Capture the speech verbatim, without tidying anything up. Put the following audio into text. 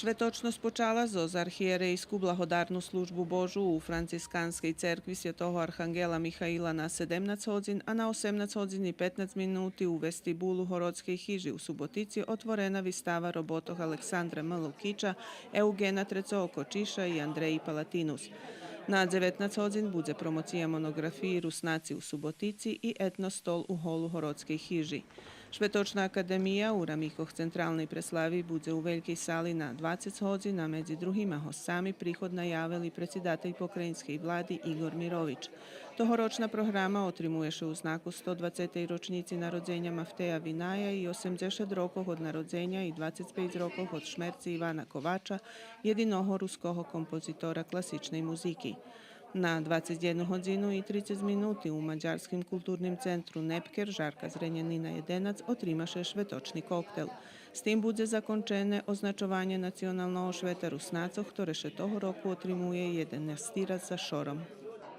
Шветочносц почала зоз архиєрейску Благодарну службу Божу у францисканскей церкви Святого архангела Михаила на седемнац годзин, а на осемнац годзин и петнац минути у вестибулу Городскей хижи у Суботици отворена вистава роботох Александра М. Лукича, Еуґена Трецого Кочиша и Андреї Палатинус. На дзеветнац годзин будзе промоция моноґрафиї Руснаци у Суботици и етно стол у голу Городскей хижи. Шветочна академия у рамикох централней преслави будзе у велькей сали на двацец годзин, а медзи другима госцами приход наявел и предсидатель покраїнскей влади Иґор Мирович. Тогорочна програма отримує ше у знаку сто двацетей рочнїци народзеня Мафтея Виная и осемдзешат рокох од народзеня и двацец пейц рокох од шмерци Ивана Ковача, єдиного руского композитора класичней музики. На двацец єдну годзину и трицец минути у Мадярским културним центру Непкер, Жарка Зренянина єденац, отрима ше шветочни коктел. З тим будзе закончене означованє националного швета Руснацох, хторе ше того року отримує єденасти раз за шором.